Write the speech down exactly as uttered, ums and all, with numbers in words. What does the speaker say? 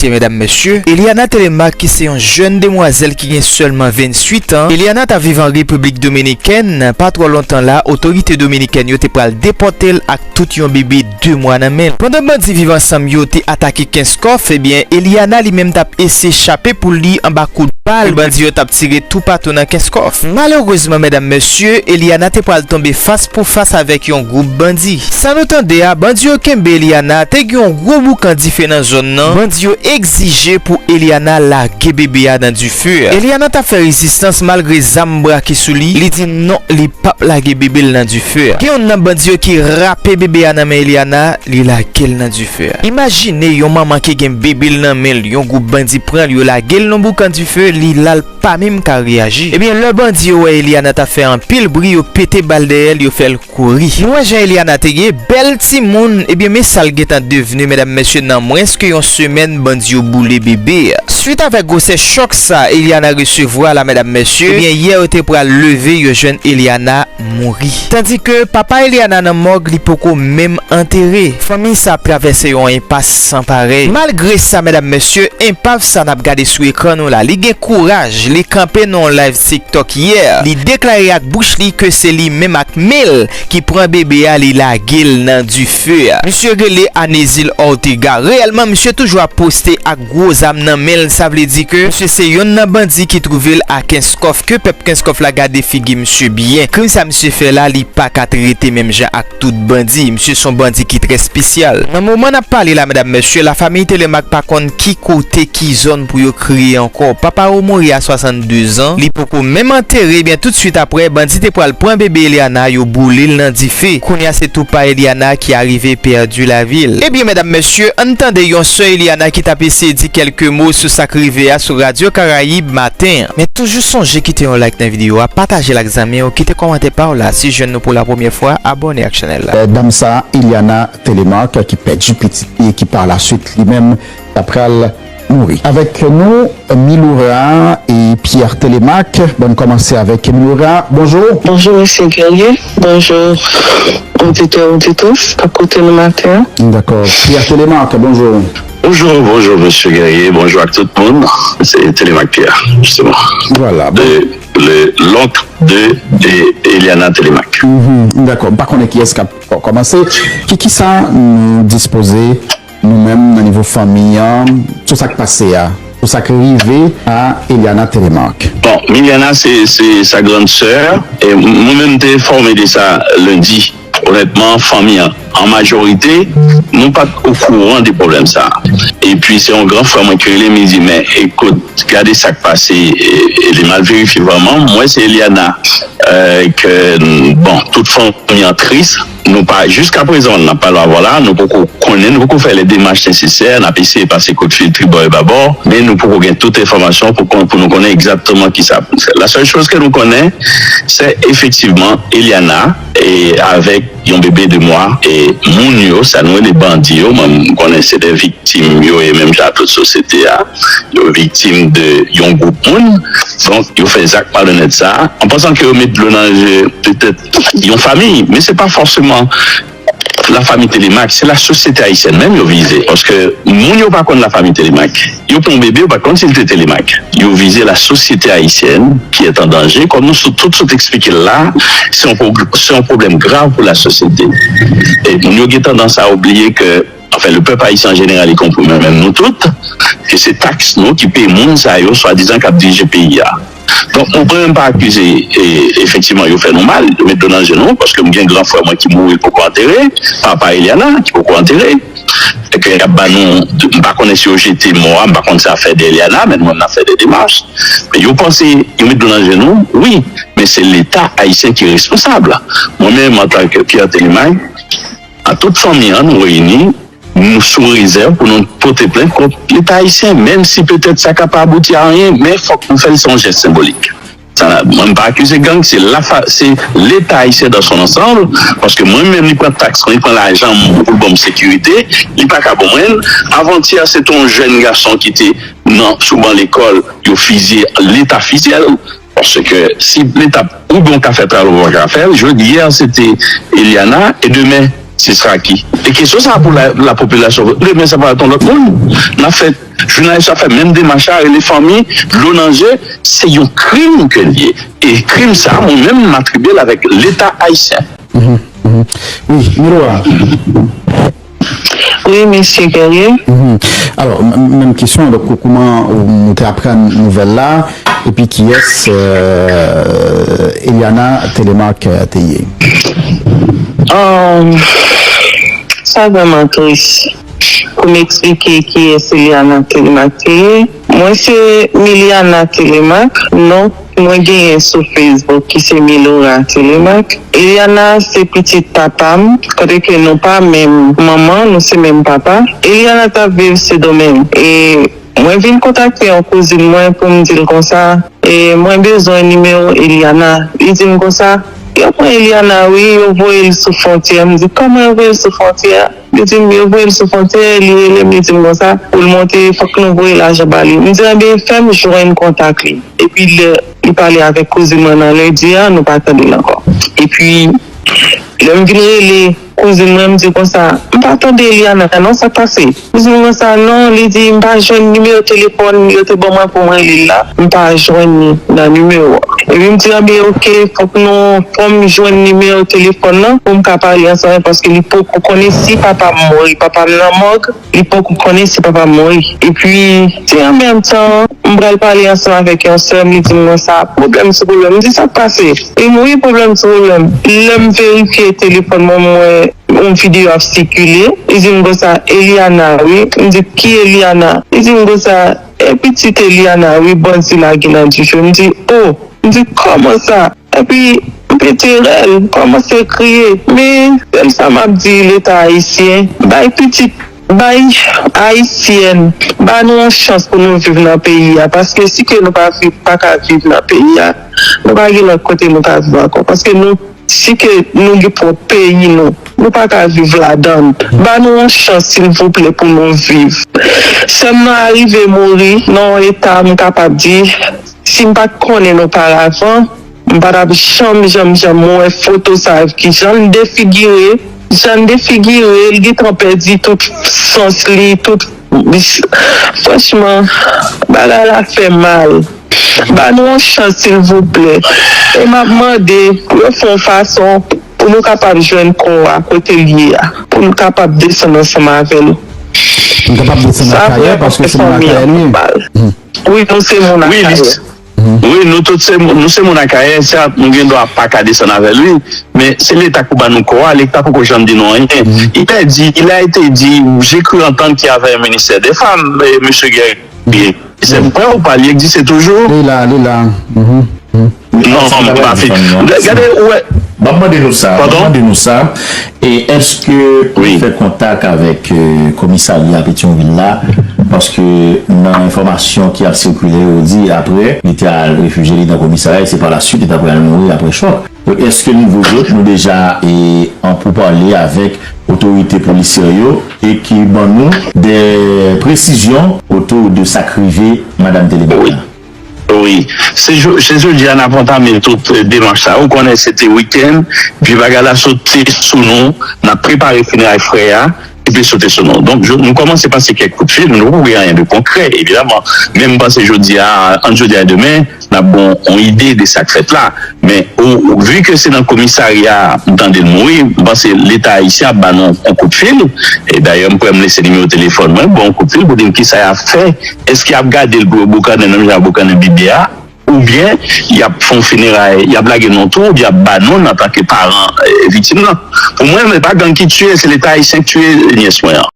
mesye, medam, mesye. Eliana Telemaque, ki se yon jèn demwazèl ki gen sèlman venntuit an. Eliana t ap viv an Repiblik Dominikèn. Pa twò lontan la, otorite dominikèn yo te pral depòte l ak tout yon bebe de mwa nan men l. Pandan bandi Viv Ansanm yo te atake Kenskòf, ebyen, Eliana li menm t ap eseye chape pou li anba kout bal ke bandi yo t ap tire toupatou nan Kenskòf. Malerezman, medam, mesye, Eliana te pral tonbe fas pou fas avèk yon gwoup bandi. Sa nou tande a, bandi yo kenbe Eliana, te gen yon gwo boukan dife nan zòn nan. Bandi yo egzije pou Eliana lage bebe a nan dife a. Eliana t ap fè rezistans malgre zam brake sou li. Li di non, li p ap lage bebe l nan dife a. Gen youn nan bandi yo ki rape bebe a nan men Eliana, li lage l nan dife a. Imajine yon manman ki gen bebe l nan men l, yon gwoup bandi pran l, yo lage l nan boukan dife, li la l pa menm ka reyaji. Ebyen, lè bandi yo wè Eliana t ap fè anpil bri, yo pete bal dèyè l, yo fè l kouri. Nou wè jan Eliana te ye, bèl timoun, ebyen, men sa l gentan devni, medam, mesye, nan mwens ke yon semèn, bandi yo boule bebe a. Swit avèk gwosès chòk sa Eliana resevwa la, medam, mesye, ebyen, yè yo te pral leve, yo jwenn Eliana mouri. Tandike papa Eliana nan mòg, li poko menm antere. Fanmi sa ap travèse yon enpas san parèy. Malgre sa, medam, mesye, enpav sa n ap gade sou ekran nou la, li gen kouraj, li kanpe nan yon live TikTok yè. Li deklare ak bouch li ke se li menm ak men l ki pran bebe a, li lage l nan dife a. Misye rele Anezil Ortega. Reyèlman, misye toujou ap poste ak gwo zam nan men l. Sa vle di ke misye se youn nan bandi ki twouve l a Kenskòf. Ke pèp Kenskòf la gade figi misye byen. Krim sa misye fè la, li pa ka trete menm jan ak tout bandi. Misye se yon bandi ki trè espesyal. Nan moman n ap pale la, medam, mesye, lafanmi Telemaque pa konn ki kote, ki zòn pou yo kriye ankò. Papa yo mouri a swasanndezan. Li poko menm antere, ebyen, toutswit apre, bandi te pral pran bebe Eliana, yo boule l nan dife. Kounye a, se tou pa Eliana ki arive pèdi lavi l. Ebyen, medam, mesye, ann tande yon sè Eliana ki t ap eseye di kèlke mo sou sa k rive a sou Radyo Karayib maten an. Men toujou sonje kite yon like nan videyo a, pataje l ak zanmi w, kite kòmantè pa w la, si w jwenn nou pou la premyè fwa, abòne ak chanèl la. Dam sa, Eliana Telemaque, ki pèdi pitit li e ki pa la swit li menm ta pral mouri. Avèk nou, Miloura e Pierre Telemaque. Bon, n kòmanse avèk Miloura. Bonjou. Bonjou, mesye Guerrier. Bonjou, oditè, oditris k ap koute nou maten an. Dakò. Pierre Telemaque, bonjou. Bonjou, bonjou, mesye Guerrier. Bonjou ak tout moun. Se Telemaque Pierre, jisteman. Vwala. Bon. Le, le, l'oncle de, de Eliana Telemaque. Mhm, dakò. M pa konnen kiyès k ap kò-, kòmanse. Ki, kisa nou dispoze nou menm nan nivo fanmi an, sou sa k pase a, sou sa k rive a Eliana Telemaque? Bon, Eliana, se, se sa grann sè, e mwen menm m te enfòme de sa lendi. Onètman, fanmi an, an majorite, nou pa t okouran de pwoblèm sa a. Epi, se yon gran frè mwen ki rele m, li di, men, ekout, gade sa k pase, e, e li m al verifye vrèman, m wè se Eliana, e, ke, bon, tout fanmi an tris. Nou pa, jiskaprezan, n ap pale avè w la, nou poko konnen, nou poko fè lè demach nesesè, n ap eseye pase kout fil tribò e babò, men nou poko gen tout enfòmasyon pou kon-, pou nou konnen egzakteman kisa pou n fè. La sèl choz ke nou konnen, se efektivman Eliana, e avèk yon bebe de mwa, e moun yo, sa nou rele bandi yo, mwen, m konnen se de viktim yo ye, menm jan ak tout sosyete a, yo viktim de yon gwoup moun. Donk, yo fè zak malonèt sa a, an pansan ke yo met dlo nan je petèt yon fanmi, men se pa fòseman lafanmi Telemaque, se lasosyete ayisyèn menm yo vize. Paske moun yo pa konn lafanmi Telemaque. Yo pran yon bebe, yo pa konn si l te Telemaque. Yo vize lasosyete ayisyèn ki est en danger. Kòm nou sot, tout sot eksplike l la, se yon pwob-, se yon pwoblèm grav pou lasosyete. E moun yo gen tandans a oubliye ke, anfen, le pèp ayisyen an jeneral, y konpri mwen menm, nou tout, ke se taks nou ki peye moun sa yo, swadizan k ap dirije peyi a. Donk, mwen menm pa akize, e, efektivman, yo fè nou mal, yo met dlo nan je nou, paske m gen gran frè mwen ki mouri, l poko antere, papa Eliana, ki poko antere. E ke y ap ba nou, m pa konnen si yo jete mò a, m pa konn sa fè de Eliana, men mwen, m ap fè de demach. Men yo panse, yo met dlo nan je nou, wi, men se Leta ayisyen ki responsab. Mwen menm, antanke Pierre Telemaque, a tout fanmi an, nou reyini, nou sou rezèv pou nou pote plent kont Leta ayisyen, menm si petèt sa ka pa abouti a anyen, men fòk nou fè l, se yon jès senbolik. Sa, mwen, m pa akize gang, se lafa-, se Leta ayisyen dans son ensemble, paske mwen menm, li pran taks mwen, li pran lajan m pou l ban m sekirite, li pa ka ban mwen l. Avantyè, se te yon jèn gason ki te nan, sou ban lekòl, yo fizye, Leta fizye l. Paske si Leta, oubyen w ka fè travay, ou pa ka fè l, jodi a, se te Eliana, e demen, Se sa ki. E kesyon sa pou la, la popilasyon. Demen sa pa t yon lòt moun. N ap fè, jounalis la fè menm demach la, rele fanmi, dlo nan je, se yon krim ke l ye. E krim sa, mwen menm, m atribye l avèk Leta ayisyen. Wi, Milora. Wi, mesye Guerrier. Alò, menm kesyon, donk, kouman ou te aprann nouvèl la, epi kiyès Eliana Telemaque te ye? Sa vrèman tris. Pou m eksplike kiyès Eliana Telemaque te ye, mwen se Miliana Telemaque, non mwen genyen sou Facebook ki se Milora Telemaque. Eliana se pitit papa m, kote ke nou pa menm manman, nou se menm papa. Eliana t ap viv Sendomeng. E mwen vin kontakte yon kouzin mwen pou m di l konsa, e mwen bezwen nimewo Eliana. Li di m konsa, yo pran Eliana wi, yo voye l sou fwontyè. M di, kòman yo voye l sou fwontyè a? Li di m, yo voye l sou fwontyè, li rele m, li di m konsa, pou l monte, fòk nou voye lajan ba li. M di, enben, fè m jwenn kontak li. Epi lè li pale avèk kouzin mwen nan lendi a, nou pa tande l ankò. Epi, lè m vin rele kouzin mwen, m di konsa, m pa tande Eliana non, sa k pase? Kouzin mwen konsa, non, li di, m pa jwenn nimewo telefòn yo te ban mwen pou m rele l la, m pa jwenn li nan nimewo a. Epi m di, anben, oke, fòk nou, fò m jwenn nimewo telefòn nan pou m ka pale ansanm, paske li poko konnen si papa m mouri. Papa m nan mòg, li poko konnen si papa m mouri. Epi, se an menm tan, m pral pale ansanm avèk yon sè m, li di m konsa, pwoblèm sou pwoblèm. M di, sa k pase? Li di m, wi, pwoblèm sou pwoblèm. Lè m verifye telefòn mwen, m wè yon videyo ap sikile. Li di m konsa, Eliana, wi. M di, ki Eliana? Li di m konsa, e pitit Eliana, wi, bandi lage nan dife. M di, o! M di, kòman sa? Epi, m pete rèl, m kòmanse kriye. Men, sèl sa m ap di Leta ayisyen, bay pitit, bay Ayisyèn, ba nou yon chans pou nou viv nan peyi a. Paske si ke nou pa viv, pa ka viv nan peyi a, nou pa gen lòt kote nou ka viv ankò. Paske nou, si ke nou gen pwòp peyi nou, nou pa ka viv ladan l. Ba nou yon chans, silvouplè, pou nou viv. Sè m nan arive mouri nan yon eta, m kapab di, si m pa t konnen l oparavan, m pa t ap janm, janm, janm wè foto sa a, ki jan l defigire, jan l defigire, l gentan pèdi tout sans li, tout, franchman, bagay la fè mal. Ba nou yon chans, silvouplè. E m ap mande pou yo fè yon fason pou nou kapab jwenn kò a kote l ye a, pou nou kapab desann ansanm avè l. Nou kapab desann nan Kayè, paske se moun Akayè nou ye. Wi, nou se moun Akayè. Wi, nou tout se, nou se moun Akayè, sèt, nou gen dwa pa ka desann avè l, wi. Men se Leta k pou ban nou kò a, Leta poko janm di nou anyen. Il est dit, il a été dit, j'ai cru entendre qu'il y avait un ministère des femmes, mesye Guerrier. Se vre ou pa, li egziste toujou? Li la, li la. Non, m pa fin. Gade, ou wè. M ap mande nou sa, m ap mande nou sa. E èske ou fè kontak avèk komisarya Petyonvil la? Paske nan enfòmasyon ki ap sikile, yo di apre li te al refijye li nan komisarya, e se pa la swit li ta pral mouri apre chòk. Donk, èske nivo zòt nou deja e, an poupale avèk otorite polisyè yo e ki ban nou de presizyon otou de sa k rive madanm Telemaque la? Wi. Se jodi a n ap antame tout demach sa. Ou konnen se te wikenn, epi bagay la sot sou nou, n ap prepare fineray frè a, epi l sote sou nou. Donk, nou kòmanse pase kèk kout fil, nou poko gen anyen de konkrè, evidaman. Men m panse jodi a, ant jodi a e demen, n ap gen yon ide de sa k fèt la. Men, ou, vi ke se nan komisarya a m tande l mouri, m panse Leta ayisyen ap ba nou yon kout fil. E dayè, m kwè m lese nimewo telefòn mwen, m ba w yon kout fil pou di m kisa y ap fè. Èske y ap gade l pou yo boukannen l menm jan y ap boukannen bebe a? Oubyen, y ap fè yon fineray, y ap lage nou tou, oubyen y ap ba nou l antanke paran viktim nan? Pou mwen, se pa gang ki tiye, se Leta ayisyen k tiye nyès mwen an.